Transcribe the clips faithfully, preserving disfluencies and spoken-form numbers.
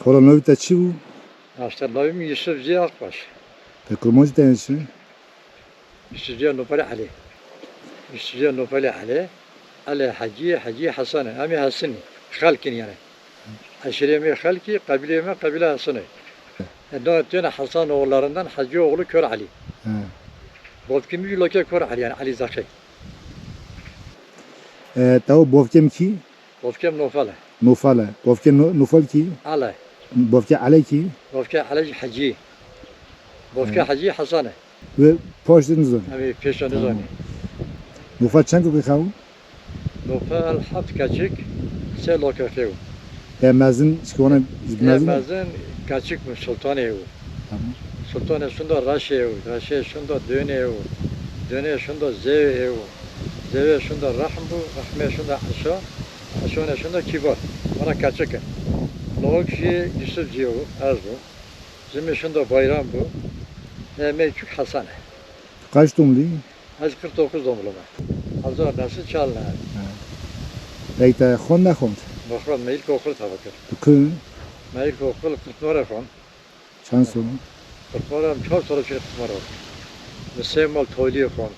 Xora navê te çi bû? Asta navê min Yusuf Ziya Akbaş. Te kurmancî te çi? Yusuf Ziya Nopelê Elê. Yusuf Ziya Nopelê Elê. Elê Hecî, Hecî Hesen e. Em ê Hesin in. Xelk in yani. Eşîrê me Xelk e, qebîlê me qebîle Hesin e. E, no têne Hesan oğullarından Hecî oğlu Kör Elî. He. Bavkê min jî lokê Kör Elî yani Elî Zexê. E, te o bavkê min kî? Bavkê min Nofel e. Nofel e. Bavkê No-, Nofel kî? Elê. Bavkê Elê kî? Bavkê Elê jî Hecî. Bavkê He. Hecî Hesen e. Wê paş de nizanî. Em ê pêşa Tamam. nizanî. Nofel çend kokê xew? Nofel heft keçik, sê lokê xew. He mezin, çikî wana He mezin? mezin keçik bû, Sultanê ew. Tamam. Sultanê şunda Reşê ew, Reşê şunda Dönê ew, Dönê şunda Zewê ew, Zewê şunda Rehm bû, Rehmê şunda Eşa, Eşanê şunda Kîbar. Wana keçik e. Lawik jî Yusuf Ziya bû, ez bû. Zimê şunda Bayram bû. E, me çûk Hesen e. Kaç doğumluyum? Ez kırk dokuz doğumluyum. Hazar nesil Çalna. Ha. Peki te xwend nexwend? Nexwend, me ilkokul tava kir. Tu ku? Me ilkokul Kırkpınar'a xwend. Çend sal? Kırkpınar'a çar sal çi Kırkpınar'a. Me sê mal toliyê xwend.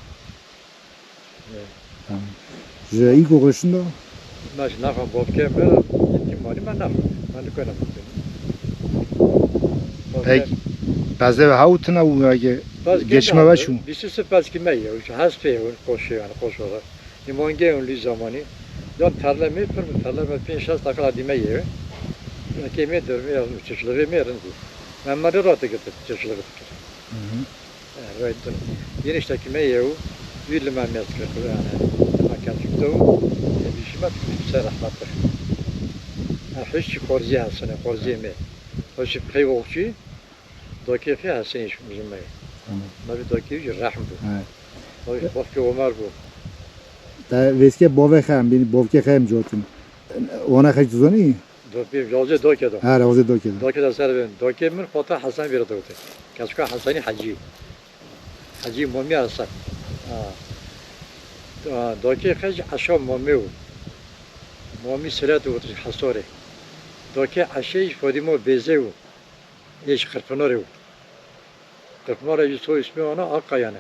Tamam. Ji ilkokul şunda? Na, ji naxwe bavkê me, yetîm malî me naxwe. Me nikare bikin. Peki, pezê ve hewtina û age Pez geçme genelde, ve çû? Bîsî pezkî me ye, û hespê ye, û qoşê yani, qoşora. Limangê û lî zamanî. Yan terle me pir, terle me pênc şeş takla dîme ye. Eke me derme ya, çeşlixê me rindî. Me me rate girdi, çeşlixê. Hı hı. E, raytun. Yeni işte kime yew, bir liman mezkir, yani, liman kazıktı. E, bir şey bak, bir şey rahmetli. E, hiç korziyasını, korziye mi? O şey pey okçu, doke fe hasen iş bizim mi? Tamam. Nabi doke iş rahm bu. Evet. O şey bak ki Omar bu. Te vêske bavê xem, bînî bavkê xem cotin. Wana xeş dizanî? Do-, bir yolcu doke do. Her yolcu doke do. Doke da ser ben. Doke min kota Hasan bir dote. Kaçka Hasani Hacı. Hacı Momi Hasan. Ha. Ha, doke xeş Aşa Momi u. Momi Selahattin Hasore. Doke Aşe Fodimo Beze u. Eş Kırpınar'ı u. Kırpınar'ı soy ismi ona Akkayane.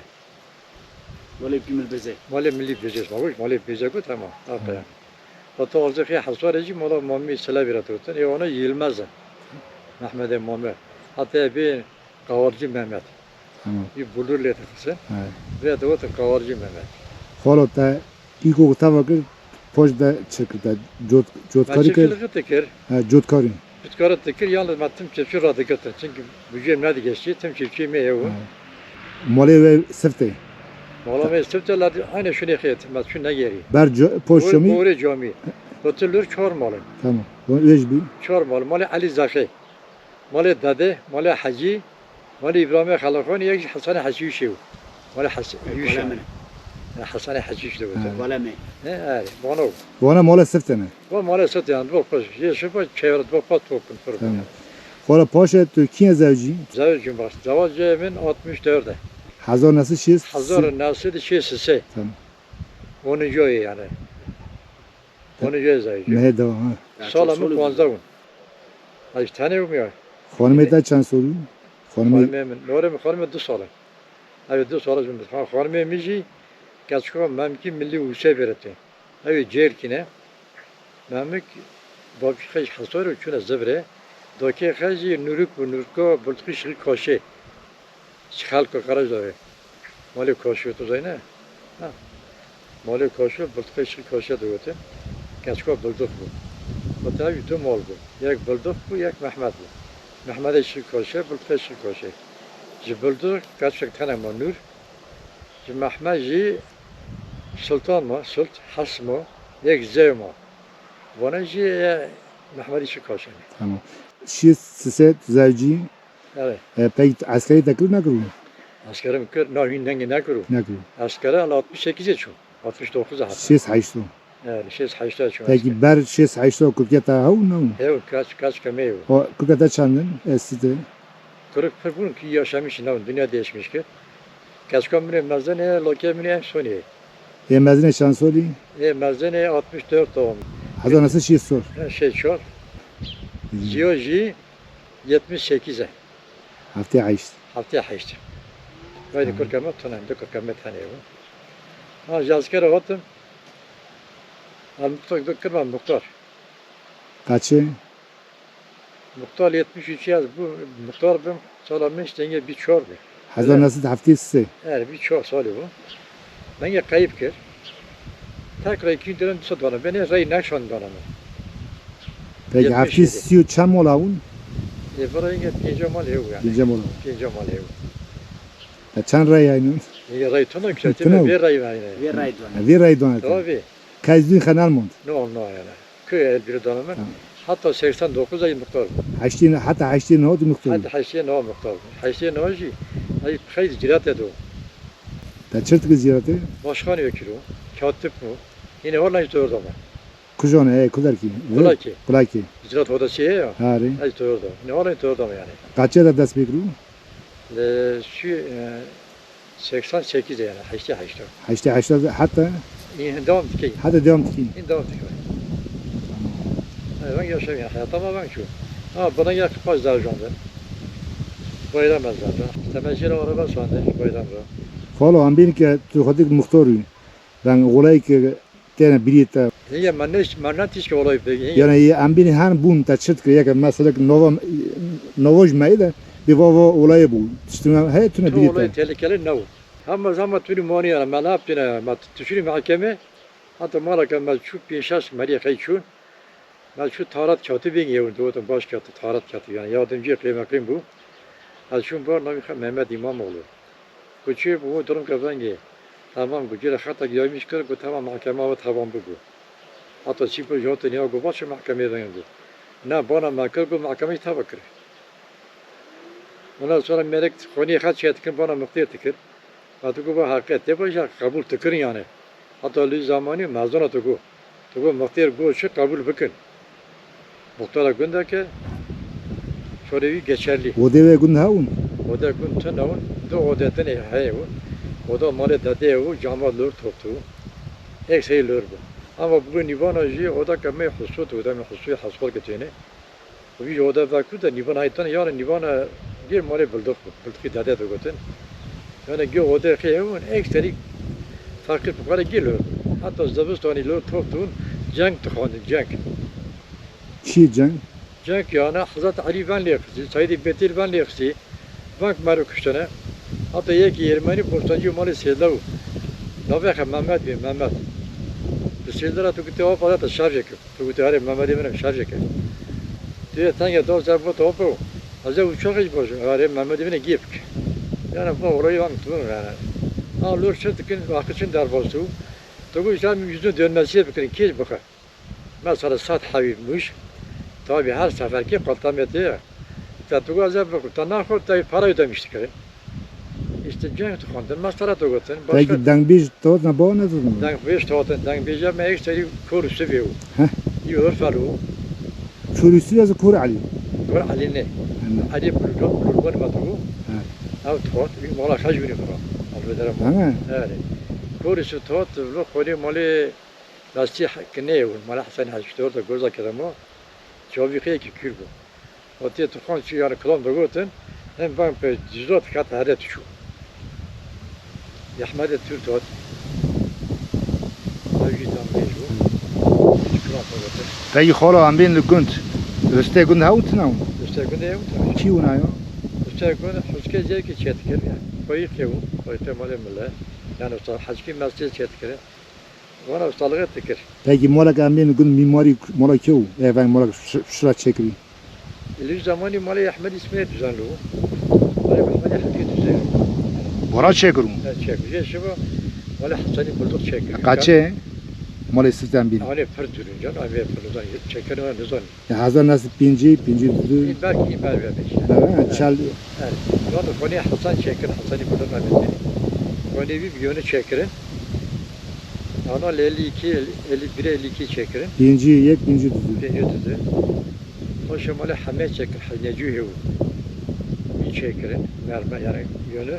Malê Pîmir Bêzê. Malê Milî Bêzê, ma goş, malê Bêzê got, tamam. Hı. Aferin. Hatta azıxê Hesarê jî mala Mamî Selebî re digotin. Ê wana Yilmez e. Mehmedê Mamî. Hatta bê Kavalcı Mehmet. Tamam. Bir bulur lê dixisin. Evet. Vê digotin Kavalcı Mehmet. Xalo te Îlkokul teva kir, paş de çi kir, te cot-, cotkarî kir? Çiftçilik de kir. He, cotkarî. Cotkarî de kir, yalnız me tim çiftçi radigirtin. Çünkü gücüm ne geçti, tim çiftçi me ev. He. Malê we Sifte? Mala me Sifte la aynı şunu xeyt, me şunu ne geri. Ber co-, poş Bor-, camî? Borê camî. Otur lür çor malı. Tamam. Bu üç bin. Çor malı. Malı Ali Zafi. Malê Dede, malê Hecî, malê Îbramê Xelexanî, yek jî Hesanê Hecî Yuşê bû. Malê Hes-, Yuşê. Kole min e. Ya Hesanê Hecî Yuşê bû. Ha. Kole min. He, erê, bana bû. Wana malê Sifte ne? Va malê Sifte yan, va xwe, yê şifa çevre, va xwe top bin, pir bin. Tamam. Xora paşe tu kiye zewcî? Zewcî bas. Zewacê min altmış dört e. Hezar nesil şêst? Hezar nesil şêst sê. Tamam. Onu joyê yani. Onu joyê zewcî. Mehê dewa, ha. Sala min panzdeh bûn. Ay, tenê bûm ya. Xanimê te çend sal bû? Xanimê Xanimê min, norê min xanimê du sal e. Ew du sal e, xan-, xanimê min jî keçika Memkî Milî Ûsê vêrete. Ew ê Cêrkî ne. Memik bavkî xwe ji Hesarê û çûne Zivrê. Dokê xwe jî Nûrik bû, Nûrika Bultxî Şirî Kaşê. Ji xelka Qerejdarê. Malê Kaşo tu zayne? Ha. Malê Kaşo, Bultxê Şirî Kaşê digotin. Keçika Bildix bû. Wate ev du mal bû. Yek Bildix bû, yek Mehmed bû. Mehmedê Şirî Kaşê, Bultxê Şirî Kaşê. Ji Bildix keçik tene ma Nûr. Ji Mehmed jî Sultan ma, Sult, Hes ma, yek Zew ma. Vana jî, e, Mehmedê Şirî Kaşê ne. Tamam. Şî sisê zewcî Evet. E, pek eskerî te kir nekirû? Eskerim kir, na hîn dengê nekirû. Nekirû. Eskere el altmış sekizê çû. Altmış dokuz hat. Şêst heşt o. Evet, şêst heşt çû. Peki esker. Ber şêst heşt o kurkê te hew ne? Hew, kaç, kaç kemê hew. O kurkê te çend in? Esti te. Kurk pir bûn ki yaşamış, ne, dünya değişmiş ki. Keçka min ê mezin ê, lokê min ê em sonê. Ê mezin ê çend solî? Ê mezin ê altmış dört doğum. Hezar nesil şêst sol. He, şey çor. Hı. Ziyo jî Yetmiş sekiz e. Heftê heşt. Heftê heşt. Vay de kurka me tune, de kurka me tenê bû. Ha, ji askere hatim. Em muxtar, kirme muxtar. Kaçê? Muxtar yetmiş üç yaz bû, muxtar bim, sala min işte yenge bir çor bi. Hezar neh sed heftê sê. Evet, bir çor salî bû. Min yê qeyb kir. Tek rey kîn dirin disa dana. Benê rey neşan dana min. Peki, yetmiş yedi. Heftê sî û çend mala hûn? E, bira yenge pênca mal hew yani. Pênca mal. Pênca mal hew. Ya çend rey aynı? Yenge rey tuna güzel, tuna vê rey aynı. Vê rey dana. Vê rey dana. Tabii. Kez dûn xenal mond. No, no yani. Köy el biri dana min. Ha. Hatta seksen dokuz ay muxtar bû. Heştê, heta heştê nehê muxtar bû. Heta heştê nehê muxtar bû. Heştê nehê jî, ay xeyr cirat edo. Te çi dikir ziyarete? Başkan vekilo, katip mi? Yine hor lan işte orada mı? Kujon e, kuderki? Kulaki. Kulaki. Ziraat odası ya. Hari. Ay işte orada. Yine hor lan işte orada mı yani? Kaçê de dest pê kiriyo? Li şu, e, seksen sekiz yani, heştê heşt. Heştê heşt heta? Yine devam dikey. Heta devam dikey. Yine devam dikey. Tamam. Ay, ben yaşam ya, hayata mı ben şu? Ha, bana ya kıpaç daha şu anda. Bayram ezberden. Temel şeyler araba sandı, bayram ra. Xalo, em bîn ke tu xwe dik muxtor wî. Ben olayê ke têne birî te. Heye, me ne, me ne tişke olayê pê. Heye. Yani em bîn hen bûn te çi dikir? Yeke mesela nova, nova ji me de bir vava olayê bû. Tiştine heye tune birî te. Olayê tehlikeli ne bû. Hema zaman tuni mani yani, me ne yaptın ya? Me tiştini mahkeme. Hatta mala ke me çû pênc şeş merî xey çûn. Me çû tarat katibên yewin, digotin baş katib, tarat katib, yani yardımcı kaymakam bû. Ez çûm bar, navê xwe Mehmet İmamoğlu. Kuçê bû, durum ke vengê. Tamam, got, cire xetek yaymış kir, got, tamam, mahkeme ve tamam bû, got. Hatta çî bû, jot niya got, baş mahkemeye vengê got. Ne, bana me kir, got, mahkeme tava kir. Ondan sonra merek xonî xet çê dikin, bana muxtêr dikir. Ma tu got, ba heqet, te baş qebûl dikirin yani. Hatta li zamanî mezana tu got. Tu got, muxtêr got, çi qebûl bikin. Muxtara gundeke, şorê wî geçerli. Odê wê gund hewin? Odê gund tune hewin, du odê tune heye hewin. Oda malê dedê ew, cama lor toptu. Ek sey lor bu. Ama bugün nîvana jî oda ke me husut, oda me husut, hasol ke têne. Vî ji oda ve ku de nîvan haytan, yarın nîvana gir malê bildik bû. Bildikî dede digotin. Yani gir odê xê hewin, ekserî fakir fukare gir lor. Hatta zivistanî lor top tûn, ceng dixwandin, ceng. Çi ceng? Ceng yani Hazreti Ali ben lê xistî, Seyyid Betil ben lê xistî. Bank mero kuştene. Hatta yek Ermeni postancı malê sêde bû. Navê xwe Mehmet bî, Mehmet. Bi sêde ra tu gitê o para te şarj kir. Tu gotî, "Herê Mehmedê min em şerjê kir." Tu yê tengê dor ser bo topo. Ez ê uçaxê jî bojim. "Herê Mehmedê min ê gê bik." Yani bu olayı ben tutuyorum yani. Ha, lor çi dikin, vakit çin derbas tu. Tu got, "Sen yüzünü dönmesiye bikirin, keç bixwe." Mesela saat hewî muş. Tabii her seferki kaltameti ya. Te tu got, "Ez ê bikim." Te naxwe, te para ödemiş dikirin. İşte cenk dixwandin, mestere digotin. Peki dengbêj totine bo ne totine? Dengbêj totin, dengbêja me ek serî Kor Yusufê û. Heh. Î Urfel û. Kor Yusuf ya Kor Elî? Kor Elî ne. Hı. Elî Bulurban, Bulurban me tu. Heh. Ew tot, wî mala xej winî bira. Alvedere ma. Hı. Evet. Kor Yusuf tot, lo xwedê malê Lastî kinê û mala Hesen Hacî Doktor da goza kerema, çavî xeyekî kûr bû. Hatiye tu xan çi yani kilam da gotin, hem ben pe cizot kat heret çû. Yahmede Türk dot. Ew jî tam bêj bû. Hiç kilam da gotin. Peki xala em bên li gund. Öste gund hewt ne? Öste gund hewt. Kî wina ya? Öste gund huzke zevki çet kir ya. Koyuk ew, koyuk malê mile. Yani usta Hacî mescid çet kir. Vana ustalığı dikir. Peki molek em bên gund mîmarî mola kê û? Ê veng molek şi-, şira çêkirî. Li zamanî malê Ehmed İsmail Düzenli û. Malê Ehmed Ehmed Düzenli. Bora çêkirû? Evet, çêkir. Jê şiva malê Hasanî Bulldog çêkir. Kaçê? Molê Siften bîn. Anê pir durun can, anê pir durun. Çêkir ne nizan. Ya hezar neh sed pêncî, pêncî û du. Belki, belki, belki. Evet, çal. Evet. Zaten konuya Hasan çekirin, Hasan'ı burada rahmetli. Konuyu bir yönü çekirin. Ana elli iki, elli bir, elli iki çekirin. Pêncî yek, pêncî û du. Pêncî û du. O şemale Hamed çekir, Haznecü hevu. Bir çekirin, mermer yani yönü.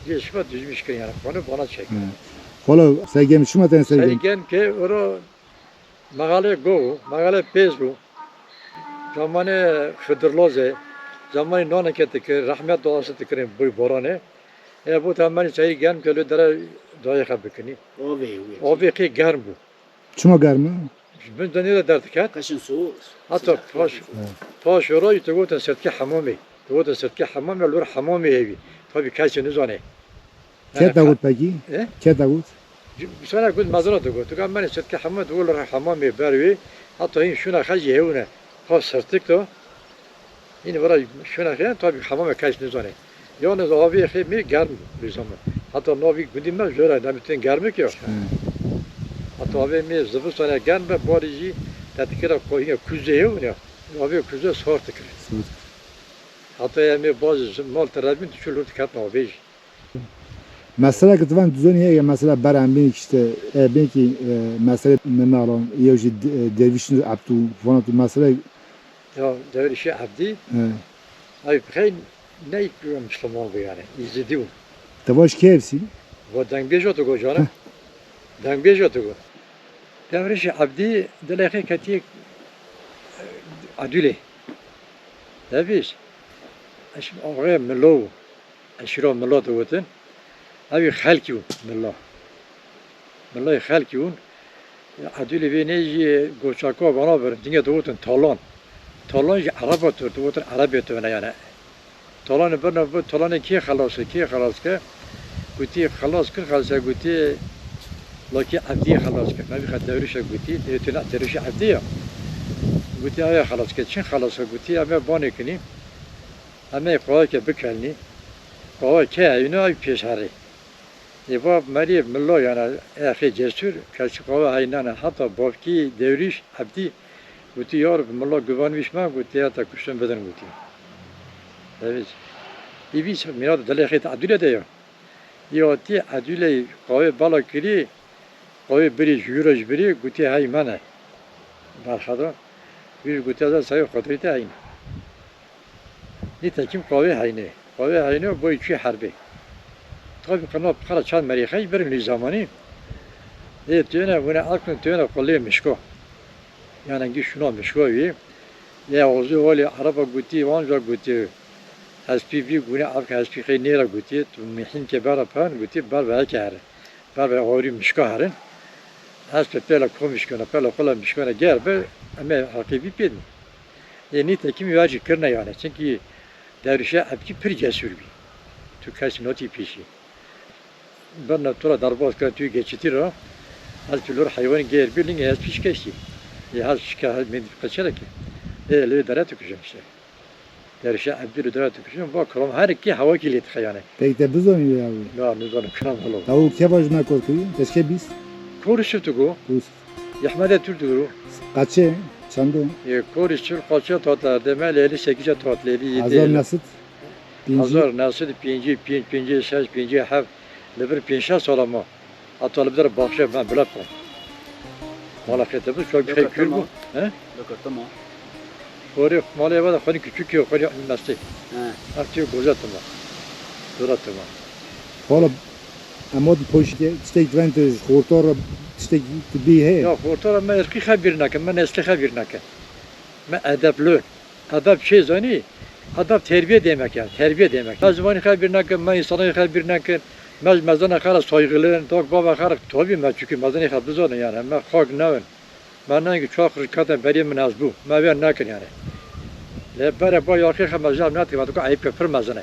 Geçme düzmüş ki yani, konu bana çekirin. Evet. Xolo, Sergen, şima tên Sergen? Sergen ki, ora Mexalê go, mexalê pêz bû. Zamanê Xidir Lozê, Zamanî naneke dikir, rehmet duası dikirin boy boranê. E, bu temenî çayî germ ke li dere dayê xe bikinî. Avê wê. Avê qê germ bû. Çima germ e? Ji bin denê de derdiket. Qeşin soğuk. Hatta paş, paş ora tu gotin sirtkê hemamê. Tu gotin sirtkê hemamê, lor hemamê hevî. Tabii kesê nizane. Kê te got pekî? E? Kê te got? Sana got mezra digot. Tu ka menê sirtkê hemamê, tu lor hemamê ber wê. Hatta hîn şuna xecî hewne. Paş sirtik da. Hîn vira şuna xeyr, tabii hemamê kes nizane. Yalnız avê xê mi germ bû zaman. Hatta navî gundî me jora, dem tên germik ya. Hı. Hatta avê mi zivistan germ be, barî jî tetikira koyine kuze hewne. Avê kuze sor dikir. Sor. Hatta ya mi bazı mal terebin tu çul hurt ket navê jî. Mesela ki tu van dizonî heye, mesela ber em bêk işte, e, bêkî, e, mesela Meme Alan, yew jî de-, e, Dervîş Ebdû, vana tu mesela. Ya Dervîşê Ebdî, he, ay bixeyn ne Müslüman bû yani, Îzidî bû. Te vaj kê evsî? Va dengbêj o tu go canım. Heh. Dengbêj o tu go. Dervîşê Ebdî dilê xê ketiye, e, Edûlê. Devîş, eş ağaya Milo bû. Eşîra Milo digotin. Ew ê xelkî bûn, Milo. Miloyê xelkî bûn. Edûlê vê nê jî goçako vana birin. Dingê digotin Talan. Talan jî Ereba tur, digotin Erebê tune yani. Talanê birine bi, Talanê kê xelas kir, kê xelas kir? Gotî, xelas kir, xelas kir, gotî, lakî Ebdî xelas kir. Me vî xwe Derwişe gotî, dê tu ne Derwişê Ebdî ya. Gotî, ew ê xelas kir. Çin xelas kir? Gotî, em ê banê kinî. Em ê qaweke bikelnî. Qawe ke heyno ew pêş herê. Ê bab merî Milo yani, exê cesur, kesî qawe heynane. Heta bavkî Derwîş Ebdî gotî, yar bi Milo guvan vîş me, gotî, ya te kuştin bidin, gotî. Evet. Î vî mîna de dilê xê te Edûle de ya. Î hatî Edûleyî qawê bela kirî, qawê birî ji wî re ji birî, gotî, hey mene. Berxeda. Wî jî gotî, ez ê sayê Xwedrî te heyne. Nîtekim qawê heyne. Qawê heyne, boyî çûyî herbê. Tabî qina pixara çand merîxeyî birin lî zamanî. Ê têne, wine elkin têne qulê mişko. Yani gî şuna mişko wî. Ya ozu holê Ereba gotî, wanca gotî. Hespî vî gune avka hespî xey nêra gotî, tu mihîn ke bera pen gotî, ber ve heke here. Ber ve orî mişka herin. Hespe pêla ko mişkona, pêla xula mişkona ger be, em ê heqî vî pêdin. Ê nîtekim ya jî kirine yani. Çinkî Derwişe Ebdî pir cesur bî. Tu kes notî pêşî. Berna tu ra derbas kirin, tu geçitî ra. Ez tu lor heywanî gêr bî, lingê ez pîş keştî. Ê ez şike, ez mendî qeçere ki. Ê lê dere tu kujin işte. Derişe Ebdî li dere tu kujin, va kiram her ki hewa ki lê dixe yani. Peki te bizonî ya wî? Ya, nizanim kiram helo. Ew keva ji me kor kirî? Teşke bîst? Kor şif tu go. Bîst. Yahmede Türk digo. Kaçı? Çendo? E, kor şif kaçı tat deme, leyli sekize tat, leyli yedi. Hazar nesit? Pêncî. Hazar nesit pêncî pênc, pêncî şeş, pêncî heft, li vir pênc şeş sala ma. Heta li vir baxçe ben bila kirin. Mala xê te bi, çok bir şey kül bu. He? Loka tamam. Xorê malê ve de xorê küçük ki, xorê mesti. He. Artık göze tamam. Dora tamam. Hala ama poşike, tiştek ben de xortar, tiştek tu bir he. Ya xortar me irqî xebir nakin, me nesli xebir nakin. Me edepli. Edeb çê zanî? Edeb terbiye demek yani, terbiye demek. Me zimanî xwe bîr nekin, me însanê xwe bîr nekin, me ji mezana xwe re saygılı in, dok bava xwe re tabi me çûkî mezenê xwe bizanin yani, me xak newin. Me nengî çax rikate berê min ez bû, me vê nekin yani. Lê bere ba yaxê xwe me jev nedik, me diko eyb ke pir mezin e.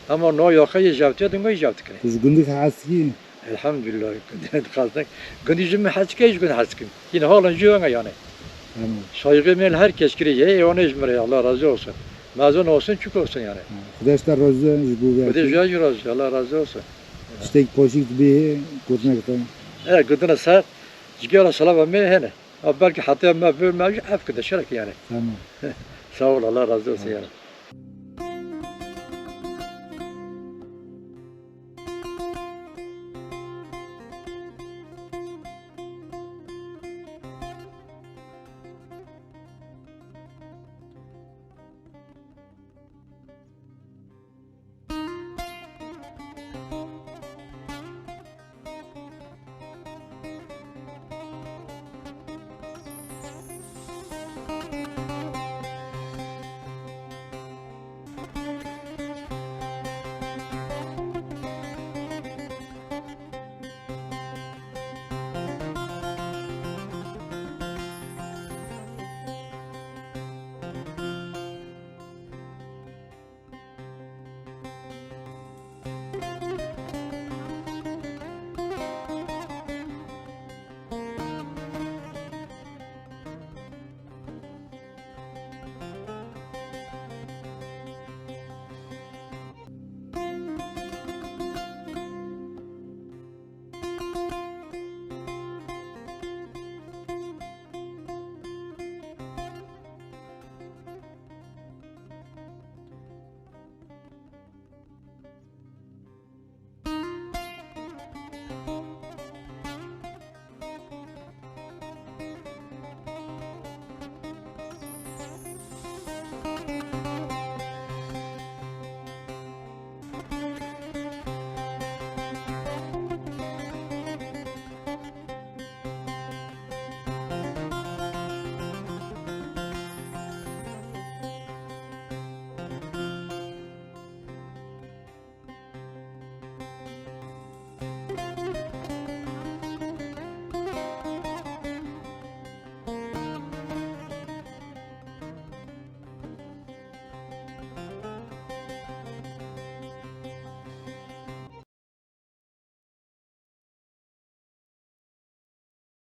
Ama no yaxê yê jev tê dingo yê jev dikine. Tu ji gundî xwe hez dikî? Elhamdülillah, gundî dixwazin. Gundî ji min hez dike, ji gund hez dikim. Yine halen jî wenge yani. Tamam. Saygı mel herkes kirê ye, ê wan ê ji min re, Allah razı olsun. Mezun olsun, çük olsun yani. Ha, Xwedê ji te razı, ji bo vê Xwedê ji jî razı, Allah razı olsun. Tiştek poşîk dibê, gotinek te. E, gotine ser, cigara salava me hene. Ha, belki hata me bir me ev kide şerek yani. Tamam. Sağ ol, Allah razı olsun yani.